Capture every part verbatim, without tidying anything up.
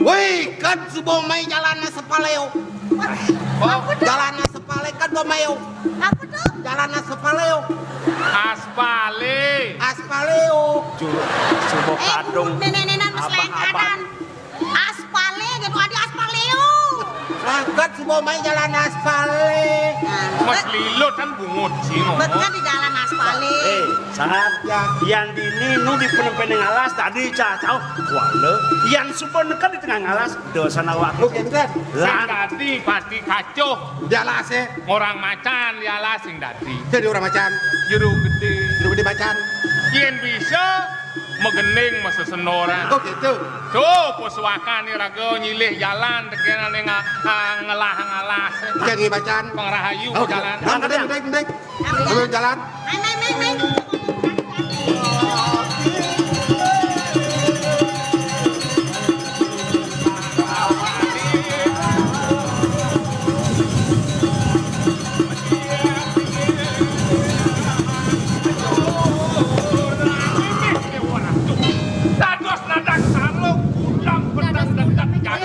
Woi, kan suba mai jalan aspaleo. Apa tuh? Jalan aspale kan suba mai. Apa tuh? Jalan aspaleo. Aspale. Aspaleo. Ju-, suba eh, kadung. Nenek-nenek mas abah-abah. Lengkanan. Aspale gitu, ada aspaleo. Lah, kan suba mai jalan aspale. Nah, mas bet-, Lilo kan bungut sih ngomong. Bet kan di jalan aspale. Eh, sangat. Ya. Yan dini nu di peneng-peneng alas tadi cacau. Kuala. Yan suba neka di tengah ngalas. Dosa awak. Oke, betul. Lan. Sing dadi pati kacuh. Di alas, eh. Orang macan di alas sing dadi. Jadi orang macan. Jero gedé. Jero gedé macan. Yén bisa, magending masesenoran. Oh, gitu. Tuh, pesuakan nih raga nyilih jalan, tekan ning nga-, ah, ngelah ngalas. Jadi macan. Pangrahayu. Oh, jalan. Nah, mending, mending, mending. Jalan. Dados nadak saluk, kudang petang dekat.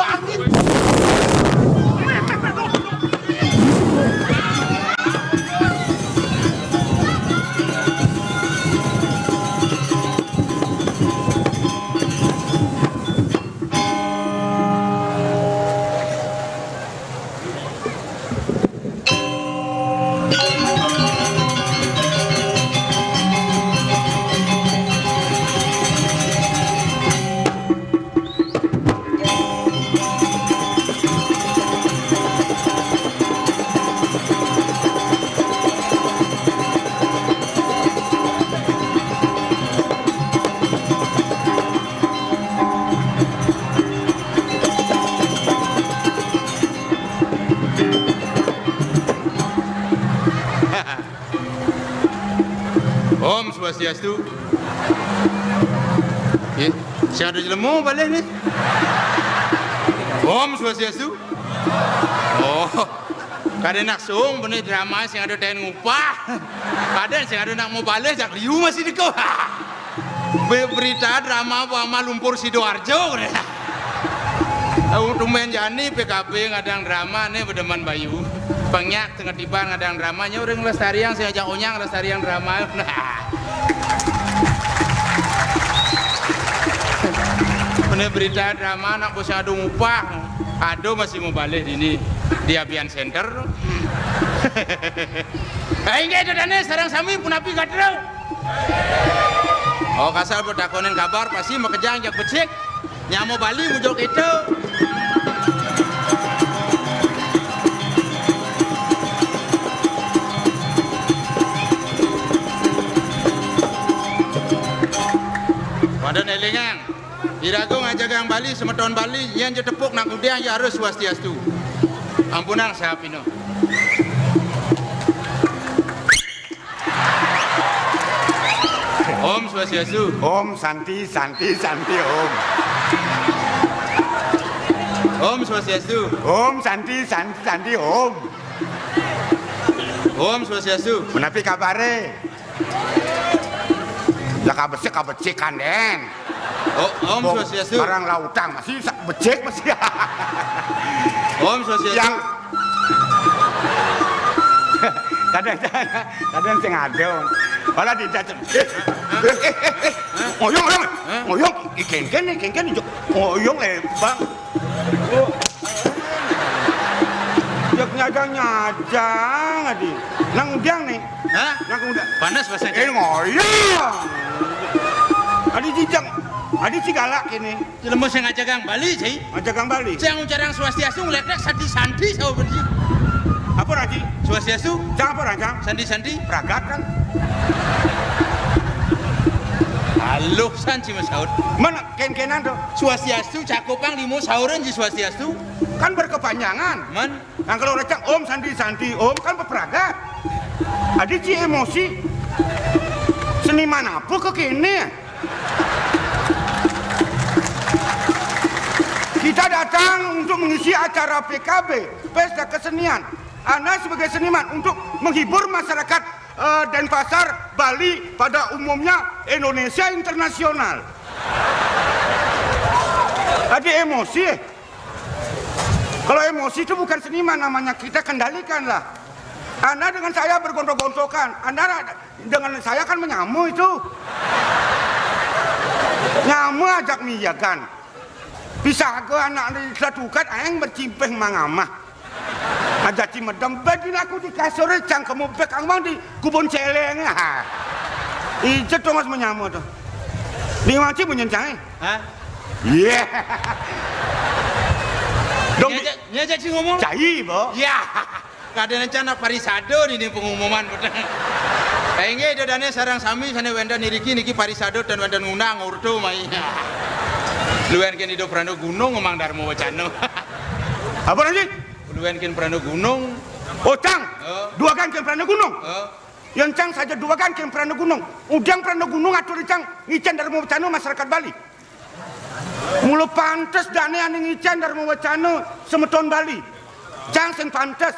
Om Swastiastu. Nggih, sing ada jelema balik nih. Om Swastiastu. Oh, kada nak suung benih drama sing ada ten ngupah. Kada sing ada nak mau balik jak liu masih deko. Be-, berita drama apa ama lumpur Sidoarjo. Aku tumben jani P K B ngadang drama nih bedeman bayu. Pengyak tengah tiba ngadang drama nya orang lestariang sing ajak onyang lestariang drama. Mana berita drama anak bos adu ngupah. Ado masih mau balik ini di Abian Center. Eh, inggih, dodane sareng sami punapi gatra. Oh, kasar betakonin kabar pasti makejang jak becik. Nyamo Bali mujur kita. Pada nelingang. Iraga ngajagang Bali, semeton Bali, yen ja tepuk nak ngudiang ja harus swastiastu. Ampunang sapina. Om Swastiastu. Om Santi, Santi, Santi, Om. Om Swastiastu. Om Santi, Santi, Santi, Om. Om Swastiastu. Menapi kabare? Lah kabecik, kabecikan, Den. Oh, Om Swastiastu. Barang lautang masih sak becik masih. Om Swastiastu. Yang kadang, kadang sing ada. Malah tidak. Eh, eh, eh, eh. Ngoyong, ngoyong. Hah? Ngoyong. Iken-ken, iken-ken. Ngoyong, eh, Bang. Oh. Jak nyadang-nyadang adi. Nang udiang nih. Hah? Nang udiang. Panas bahasa. Eh, ngoyong. Adi jijang. Adi si galak ini. Jelema sing ngajagang Bali, Ci. Ngajagang Bali. Sing ngucarang swastiastu ngleklek santi-santi sawo benci. Apa, Raji? Swastiastu. Cang apa, Rancang? Santi-santi. Pragat kan? Aluh san, Ci, masaut. Mana ken-kenan to? Swastiastu cakupang limo sauran ji swastiastu. Kan berkepanjangan. Man. Yang kalau recak Om Santi Santi Om kan berperagat. Adi ci emosi. Seniman apa ke kene? Kita datang untuk mengisi acara P K B, pesta kesenian. Anda sebagai seniman untuk menghibur masyarakat eh, Denpasar, Bali, pada umumnya Indonesia internasional. Ada emosi. Kalau emosi itu bukan seniman namanya, kita kendalikanlah. Anda dengan saya bergontok-gontokan, Anda dengan saya kan menyamu itu. Nyamu ajak miyagan. Pisaga anak di Selatukat, aing bercimpeh mangamah. Aja cimedem, bedin aku di kasur, cang kemupek, angwang di kubun celeng. Ha. Ije tuh mas menyamu tuh. Di manci bunyin cang, eh? Hah? Iya. Dong, nya aja, nya aja sing ngomong. Cai, Bo. Ya. Kadene cana parisado niki pengumuman. Inggih, ida dane sareng sami sane wenten iriki niki parisado ten wenten ngundang urtu mai. Luenken Ida Pranda Gunung ngomong Darma Wacana. Apa nanti? Luenken Pranda Gunung. Oh, cang. Oh. Duagan ken Pranda Gunung. Oh. Yang cang saja duagan ken Pranda Gunung. Udang Pranda Gunung atur cang ngicen Darma Wacana masyarakat Bali. Mula pantes dane ane ngicen Darma Wacana semeton Bali. Cang sing pantes.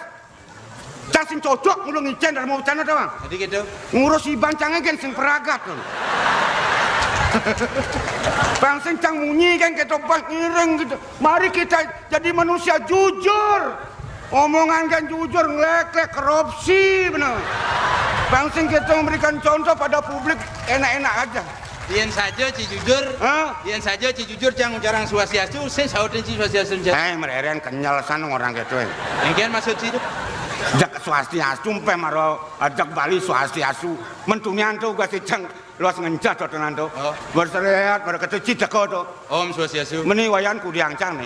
Cang sing cocok mula ngicen Darma Wacana tawang. Jadi gitu. Ngurus iban cange gen sing peragat. Bang sing cang munyi gen keto bang ngiring gitu. Mari kita jadi manusia jujur. Omongan kan jujur, ngleklek, korupsi, bener. Bang sing kita memberikan contoh pada publik enak-enak aja. Yen saja ci jujur, hah? Yen saja ci jujur, cang ngucarang swastiastu, sing sautin ci swastiastu, cang. Eh, mereren kenyal san orang gitu. Engkian maksud ci itu? Jak swastiastu, mpe maro ajak Bali swastiastu. Mentunian tuh gua si cang. Luas ngencah to tenan to. Oh. Bersereat, pada kata cita ko to. Om Swastiastu. Meni wayan kudiang cang nih.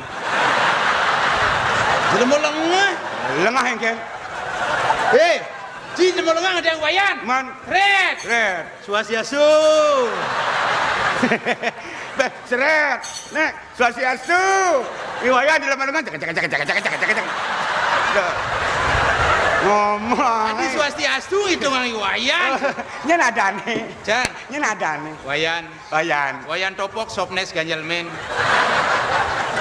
Jelema lengah. Lengah engken. Eh, ci jelema lengah ada wayan. Man. Red. Red. Swastiastu. Beh, seret. Nek. Swastiastu. Iwayan di lemah lengan, cek, cek, cek. Tuh. Ngomong. Adi swastiastu itu ngang iwayan. Nyen adane. Cang. Nyen adane. Wayan. Wayan. Wayan topok sopnes ganjel men.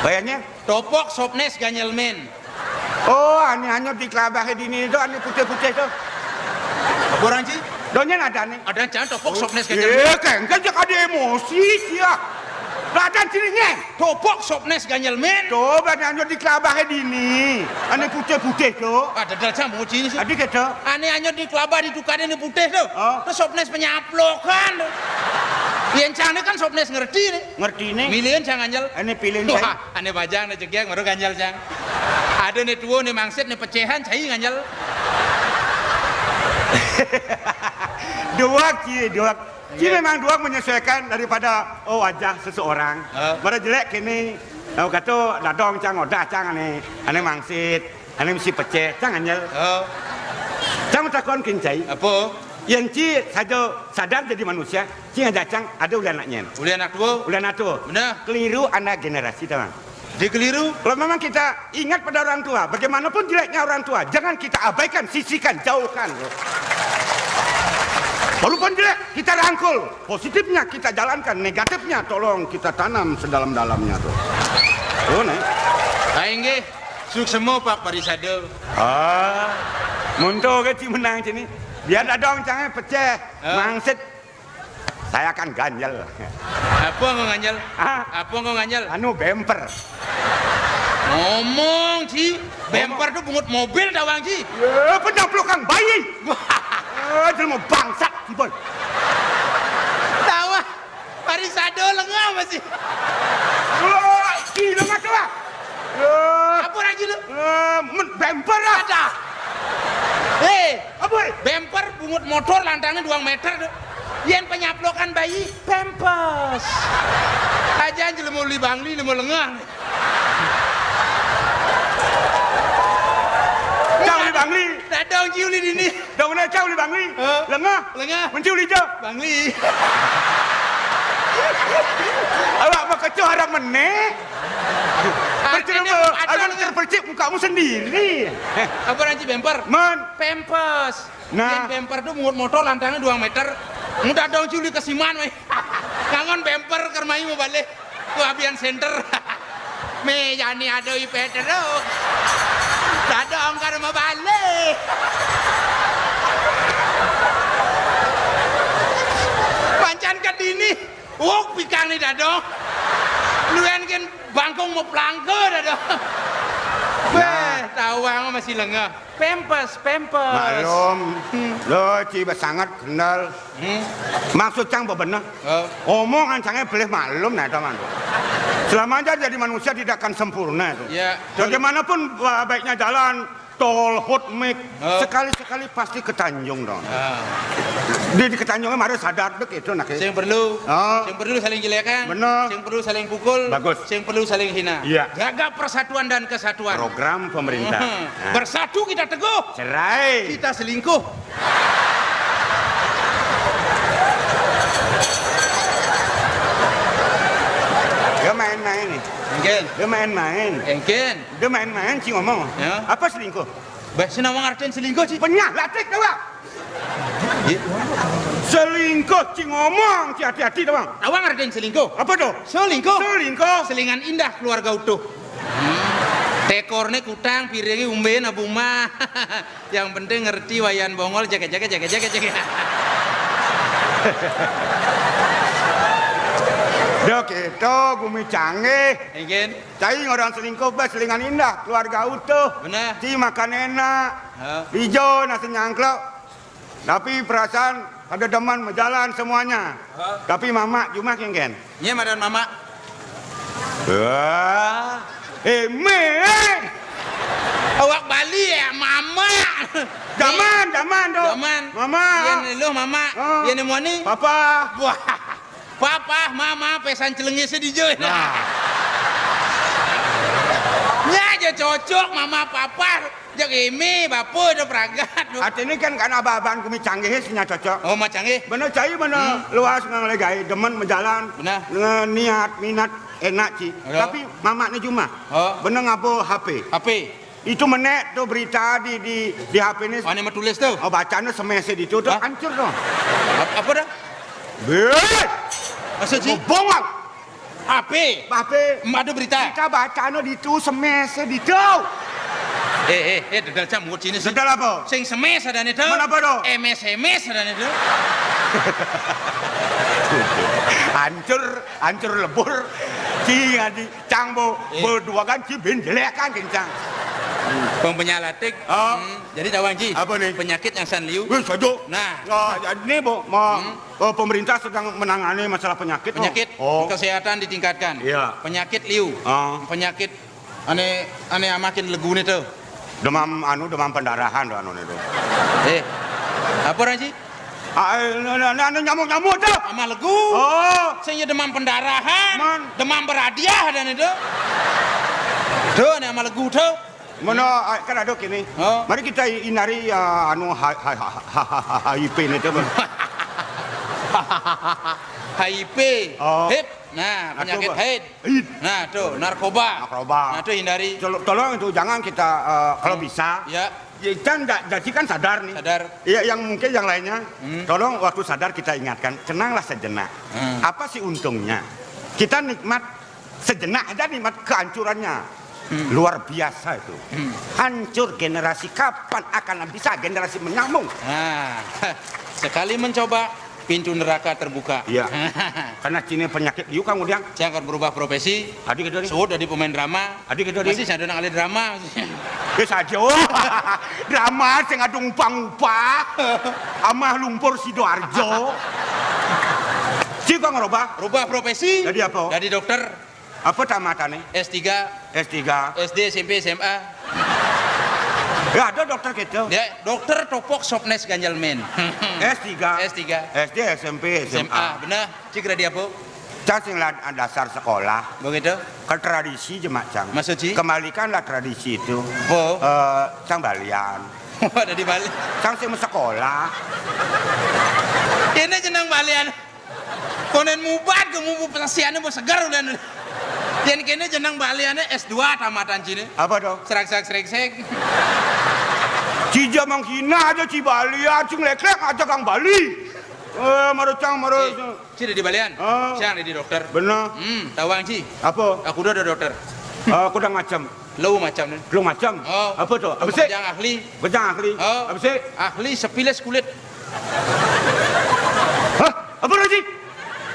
Wayannya? Topok sopnes ganjel men. Oh, ane hanyut di kelabah dini itu, ane putih-putih tuh. Apa orang ci? Donyen adane. Ada cang topok sopnes ganjel men. Iya, kan, kan cek ada emosi, ya. Lah, ada cirinya. Topok sopnes ganjel men. Tuh, ane hanyut di kelabah dini. Ane putih-putih tuh. Ada dal cang mau ci sih. Adi gitu. Ane hanyut di kelabah di tukade ane putih tuh. Oh. Terus sopnes penyaplokan tuh. Yen cang ini kan sopnes ngerti nih. Ngerti nih. Milihan cang ganjel. Ane pilihan cang. Wah, ane bajang, ane jegeg, baru ganjel cang. Ada nih tuwo, nih mangsit, nih pecehan, cai ganjel. Duak, ci, duak. Ci memang duak menyesuaikan daripada, oh, wajah seseorang. Heeh. Pada jelek kini, oh, kata dadong cang, odah cang ane, ane mangsit, ane mesti peceh, cang ganjel. Oh. Cang takon ken cai. Apa? Yen ci saja sadar jadi manusia, ci ngajak cang ada uli anak nyen. Uli anak tuwo. Uli anak tuwo. Benar. Keliru anak generasi, tawang. Dikeliru. Kalau memang kita ingat pada orang tua, bagaimanapun jeleknya orang tua, jangan kita abaikan, sisihkan, jauhkan. Walaupun jelek, kita rangkul. Positifnya kita jalankan, negatifnya tolong kita tanam sedalam-dalamnya tuh. Tuh nih. Ayo nggih, suksema Pak Parisada. Ah, munto ke ci menang sini. Biar dadong cange peceh, mangsit. Saya akan ganjel. Apa engko ganjel? Ah. Apa engko ganjel? Anu, bemper. Ngomong, ci. Bemper tuh bungut mobil tawang, ci. Ya, penyaplokan bayi. Wah. Eh, jelema bangsat, ci boy. Tawang. Parisada lengah masih. Wah, ci lengah tuh, ah. Ya. Apa lagi lu? Eh, men-, bemper lah. Ada. Eh, apa? Bemper bungut motor lantangnya dua meter tuh. Yen penyaplokan bayi, pampers. Aja jelema uli Bangli, jelema lengah. Cang uli Bangli. Dadong ci uli dini. Dong ne cang uli Bangli. Hah? Lengah. Lengah. Menci uli jo. Bangli. Awak makecoh arah meneh. Percuma, ada akan lengah. Terpercik mukamu sendiri. Apa nanti bemper? Men. Pampers. Nah. Yen bemper tuh mungut motor lantangnya dua meter. Mudah dong culi kesiman weh. Ngangon bemper kermai mau balik. Tuh abian center. Me jani ada I P terus. Dadong kar mau balik. Pancan ke dini. Wok pikang nih dadong. Luenkin Bangkung mau pelangke dah dah. Nah. Weh, tawang masih lengah. Pampers, pampers. Maklum. Hmm. Lo, ci basanget kendel. Hmm. Maksud cang bebeneh. Oh. Omongan cangnya pelih maklum, nah, teman. Selamanya jadi manusia tidak akan sempurna itu. Ya, betul. Bagaimanapun, ba-, baiknya jalan, tol, hut, mik, oh, sekali-sekali pasti ketanjung dong. Ah. Di, di ketanjungnya mari sadar dek itu nak. Sing perlu, oh, sing perlu saling jelekan, bener, sing perlu saling pukul, bagus, sing perlu saling hina. Iya. Jaga persatuan dan kesatuan. Program pemerintah. Hmm. Nah. Bersatu kita teguh. Cerai. Kita selingkuh. Dia main-main nih. Mungkin. Dia main-main. Mungkin. Dia main-main, ci ngomong. Ya. Apa selingkuh? Bah, sing nawang artin selingkuh, ci. Penyah, latik, tawang. Iya. Selingkuh, ci ngomong, ci hati-hati, tawang. Tawang artin selingkuh. Apa tuh? Selingkuh. Selingkuh. Selingan indah keluarga utuh. Hmm. Tekorne kutang, piringe umben, abu mah. Yang penting ngerti wayan bongol, jaga, jaga, jaga, jaga, jaga. Dok, itu gumi canggih. Mungkin. Cai orang selingkuh, bah, selingan indah, keluarga utuh. Bener. Ci makan enak. Ha. Hijau, nasi nyangklok. Tapi perasaan ada demen berjalan semuanya. Ha. Tapi mamak cuma kengken. Iya, madan mamak. Wah. Eh, me. Awak Bali ya, mamak. Zaman, zaman tu. Zaman. Mamak. Iya, ni lu mamak. Ha. Iya, ni muani. Papa. Wah. Papa, mama, pesan celengis di je. Nah. Nya aja cocok, mama, papa. Jak eme, bapa, ada peragat tu. Artinya kan karena abah-abahan kumi canggih, sinya cocok. Oh, mah canggih. Bener, cai bener. Hmm. Luas ngan legai, demen berjalan. Bener. Nge-, niat, minat, enak, ci. Ada. Tapi mamaknya cuma. Oh. Bener ngabo H P. H P. Itu menek tu berita di, di, di H P ni. Mana mau tulis tu? Oh, bacanya semese di tu, tu. Hah? Hancur tu. Ap-, apa dah? Beh! Maksud, ci? Bongol. Apa? Apa? Ada berita. Kita bacanya di tu, semese di tu. Eh, eh, eh, dadal cam ngut sini, ci. Dadal apa? Sing semes ada ni tu. Mana apa tu? M S M S ada ni tu. Hancur, hancur lebur. Ci ngadi. Cang bo, eh, berdua kan ci bin jelek kan kencang. Pempenyalatik. Oh. Hmm. Jadi tawang, ci. Apa ni? Penyakit yang san liu. Weh, saja. Nah. Ah, jadi ni bo, ma-, hmm, eh, pemerintah sedang menangani masalah penyakit. Penyakit, oh, kesehatan ditingkatkan. Iya. Penyakit liu. Ah. Penyakit ane, ane amakin legu ni tu. Demam anu, demam pendarahan tu anu ni tu. Eh. Apa orang, ci? Ah, eh, anu, anu, anu nyamuk-nyamuk tu. Amah legu. Oh. Sing ya demam pendarahan. Man. Demam beradiah dan itu. Tu ni amah legu tu. Mana, ah, kan ada kini. Oh. Mari kita hindari, ah, anu, ha-, ha-, H I V ni tu. H I V. Oh. Hip. Nah, nah, penyakit coba. Haid. Haid. Nah, tu, narkoba. Narkoba. Nah, tu hindari. Tol-, tolong itu, jangan kita, eh, kalau, hmm, bisa, ya, ya, kan da-, jadi kan sadar ni. Sadar. Ya, yang mungkin yang lainnya, hmm, tolong waktu sadar kita ingatkan, tenanglah sejenak. Hmm. Apa sih untungnya? Kita nikmat sejenak aja, nikmat kehancurannya. Hmm. Luar biasa itu. Hmm. Hancur generasi, kapan akan bisa generasi menyambung? Nah, sekali mencoba, pintu neraka terbuka. Iya. Karena cine penyakit liu, Kang Udiang. Saya akan berubah profesi. Adi gitu nih. Suud dari pemain drama. Adi gitu nih. Masih saya nang ahli drama. Ya saja. Drama sing adu upah-upah. Amah lumpur Sidoarjo. Ci kok ngerubah? Rubah profesi. Jadi apa? Jadi dokter. Apa tamatane? S tiga. S tiga. S D, S M P, S M A. Ya, ada dokter gitu. Ya, dokter topok sopnes ganjel men. S tiga. S tiga. S D, S M P, S M A. S M A, benar. Cik Radi apa? Cang sing la-, dasar sekolah. Begitu? Ke tradisi je, Mak, Cang. Maksud, ci? Kembalikanlah tradisi itu. Oh. Eh, Cang balian. Ada di Bali. Cang sing sekolah. Ini jenang balian. Konen mubat ke mubu penasiannya mau segar udah. Yang kene jenang baliannya S dua tamatan cine. Apa dong? Serak-serak sereksek. Cija mangkina aja ci balian, ci ngeleklek aja kang Bali. Eh, maro cang, maro. Eh, ci udah di balian? Ah. Siang di dokter. Bener. Hmm, tawang ci. Apa? Aku udah ada dokter. Ah, aku udah ngacem. Lu macam ni. Lu macam? Oh. Apa tu? Apa sih? Bejang ahli. Bejang ahli. Oh. Apa sih? Ahli sepiles kulit. Hah? Apa orang ci?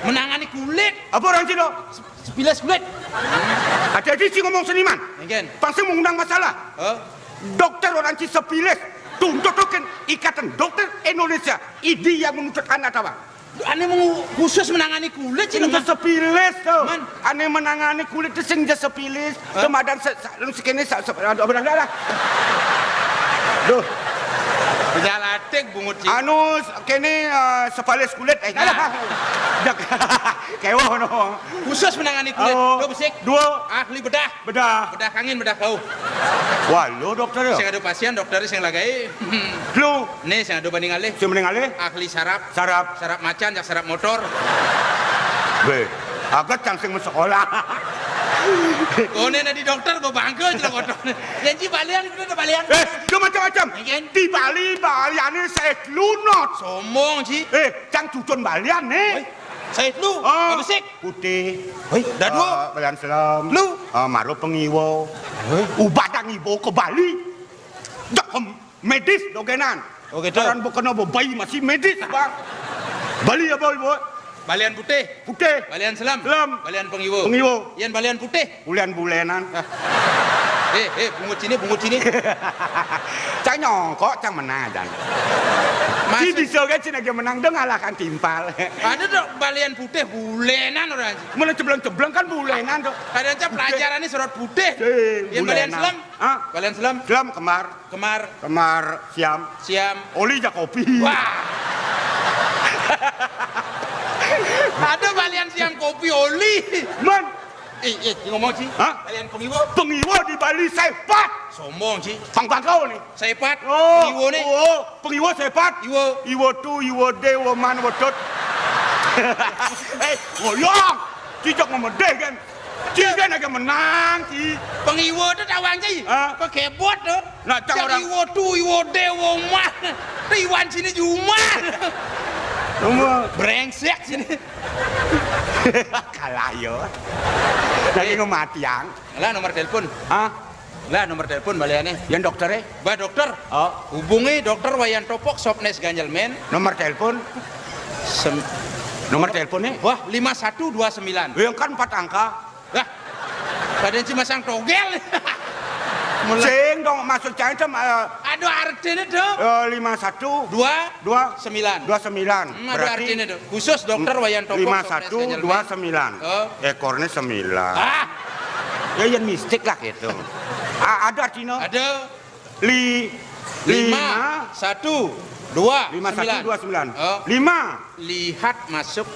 Menangani kulit. Apa orang ci tu? Sepiles kulit. Hati-hati sing ngomong seniman. Engken. Pang sing mengundang masalah. Oh. Dokter orang ci sepilis. Tuntut tuh kan Ikatan Dokter Indonesia. Idi yang menuntut anak apa? Ane mau khusus menangani kulit sih, sing sepilis tuh. Man. Ane menangani kulit tuh sing sepilis. Hah? Kemadan se, se, sekene se, se, aduh, aduh, aduh, aduh. Duh. Pejalan atik bungut sih. Anu, kene, eh, sepalis kulit. Eh, nah. Aduh. Jak. Kewo no. Khusus menangani kulit. Oh. Duh, besik. Duo. Ahli bedah. Bedah. Bedah kangin, bedah kau. Wah, lu dokter ya? Sing ada pasien, dokter sing lagai. Lu? Nih, sing ada banding alih. Sing banding alih? Ahli sarap. Sarap. Sarap macan, jak sarap motor. Be, aku cang sing sekolah. Oh, nih, di dokter, bawa bangke, jelek kotor. Janji balian, itu udah balian. Eh, lu macam-macam. Iya, kan? Di Bali, baliannya saya lunot. Somong, Ji. Eh, cang cucun balian nih. Oi, saya lu. Oh. Apa sih? Putih. Hoi, dah dua. Eh, balian selem. Lu? Eh, maru pengiwo. Hoi. Ubat yang iwo ke Bali. Dak medis dogenan. Oh, gitu. Orang bukan apa bayi masih medis, Bang. Bali apa, Ibu? Balian putih. Putih. Balian selem. Selem. Balian pengiwo. Pengiwo. Yang balian putih. Bulan-bulanan. Ah. Eh, eh, bungut sini, bungut sini. Cang nyongkok, cang menang aja. Maksud... Ci bisa kan, ci lagi menang, dia ngalahkan timpal. Ada dok balian putih, bulenan orang. Mulai cebleng-cebleng kan bulenan tuh. Kadang pelajaran ini serot putih. Yang balian selam? Hah? Balian selam? Selam kemar. Kemar. Kemar siam. Siam. Oli ja kopi. Wah. Ada balian siam kopi oli. Man. Eh, eh, ngomong sih. Hah? Balian pengiwo. Pengiwo di Bali sepat. Sombong sih. Pang bangkau nih. Sepat. Oh, pengiwo nih. Oh, pengiwo sepat. Iwo. Iwo tu, iwo de, iwo man, iwo dot. Eh, ngoyong. Cicok ngomong deh kan. Ci kan agak menang, ci. Pengiwo tuh tawang, ci. Hah? Kekebot tuh. Nah, cang orang iwo tu, iwo de, iwo mah. Tuh iwan sini jumah. Brengsek sini. Kalah yo. Lagi ngematiang. Lah nomor telepon. Hah? Lah nomor telepon baliannya. Yang dokter eh? Bah dokter. Oh. Hubungi dokter Wayan Topok, Sopnes Ganjel Men. Nomor telepon? Sem- Nomor teleponnya? Wah, lima satu dua sembilan. Yang kan empat angka. Lah, badan si masang togel. Mulai. Sing dong, maksud saya itu, eh, aduh, artinya tuh. Eh, lima satu. Dua. Dua. Sembilan. Dua sembilan. Hmm, ada artinya tuh. Khusus dokter Wayan Topok, lima satu dua sembilan. Oh. Ekornya sembilan. Ah. Ya, yang mistik lah gitu. A- ada artinya? Ada. Li- lima, lima. Satu, dua, lima satu sembilan. Dua sembilan. Oh. Lima. Lihat masuk.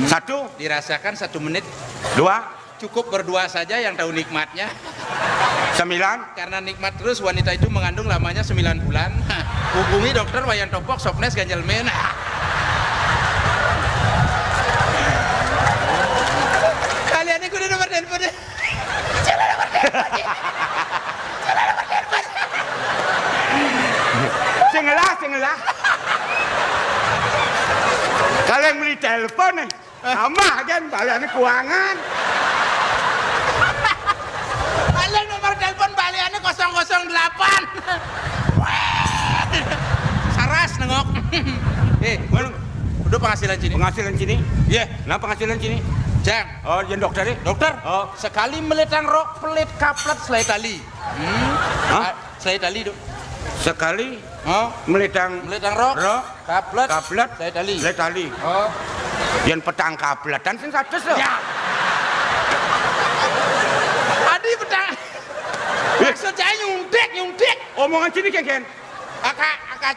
Satu. Dirasakan satu menit. Dua. Cukup berdua saja yang tahu nikmatnya. Sembilan. Karena nikmat terus, wanita itu mengandung lamanya sembilan bulan. Hubungi dokter Wayan Topok, Sopnes Ganjel Men. Kalian ini kudu nomor telepon. Sing ngelah, sing ngelah. Kalau yang beli telepon nih, tambah kan baliannya keuangan. Balian nomor telepon baliannya kosong kosong delapan. Saras nengok. Eh, mana? Udah penghasilan sini. Penghasilan sini? Iya. Nah, penghasilan sini? Jang. Oh, yang dokter nih? Dokter. Oh. Sekali melitang rok, pelit kaplet selai tali. Hmm. Hah? Ah, selai tali, Dok. Sekali. Oh. Melitang. Melitang rok. Rok. Kaplet. Kaplet. Selai tali. Selai tali. Oh. Yang petang kapletan sing satu, Dok. Ya. Adi petang. Maksud saya nyuntik, nyuntik. Omongan sini, Ken, Ken. Aka, aka.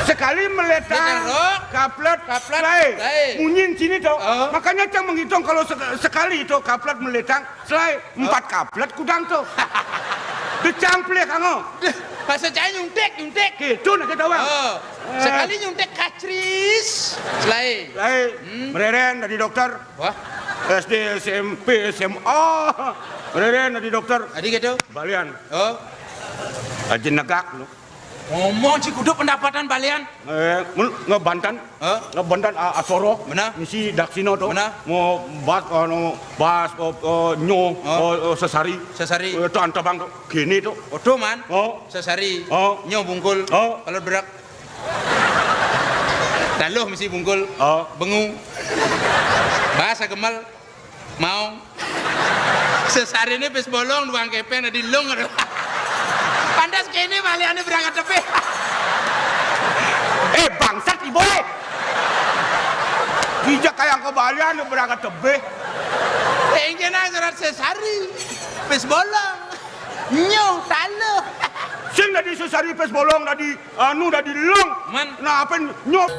Sekali melitang, kaplet, kaplet, selai. Selai. Munyin sini tuh. Oh. Makanya cang menghitung kalau sek- sekali itu kaplet melitang, selai, empat kaplet kudang tuh. Decang pelih kango. Deh, bahasa Cai nyuntik, nyuntik. Gitu nak kita orang. Oh. Eh. Sekali nyuntik kacris, selai. Selai. Hmm. Mereren dari dokter. Wah. S D, S M P, S M A. Mereren dari dokter. Adi gitu. Balian. Oh. Aja negak lu. Ngomong si kudu pendapatan balian. Eh, mun ngebantan, hah? Ngebantan a- asoro. Benar. Misi daksino tuh. Benar. Mau bas, anu, bas, oh, oh, nyo, oh, oh, sesari. Sesari. Eh, tuh antabang tuh. Gini tuh. Odo man. Oh. Sesari. Oh. Nyo bungkul. Oh. Kalau berak. Taluh misi bungkul. Oh. Bengu. Bahasa gemal. Mau. Sesariné pis bolong, duang kepeng dadi lung. Pantes kéné malihané berangkat tebih. Eh, bangsat, Ibu, eh. Dijak kaya engko balian berangkat tebih. Engké nang surat sesari. Pis bolong. Nyuh, taluh. Sing dadi sesari pis bolong dadi anu, dadi lung. Man. Nah, apa nyuh?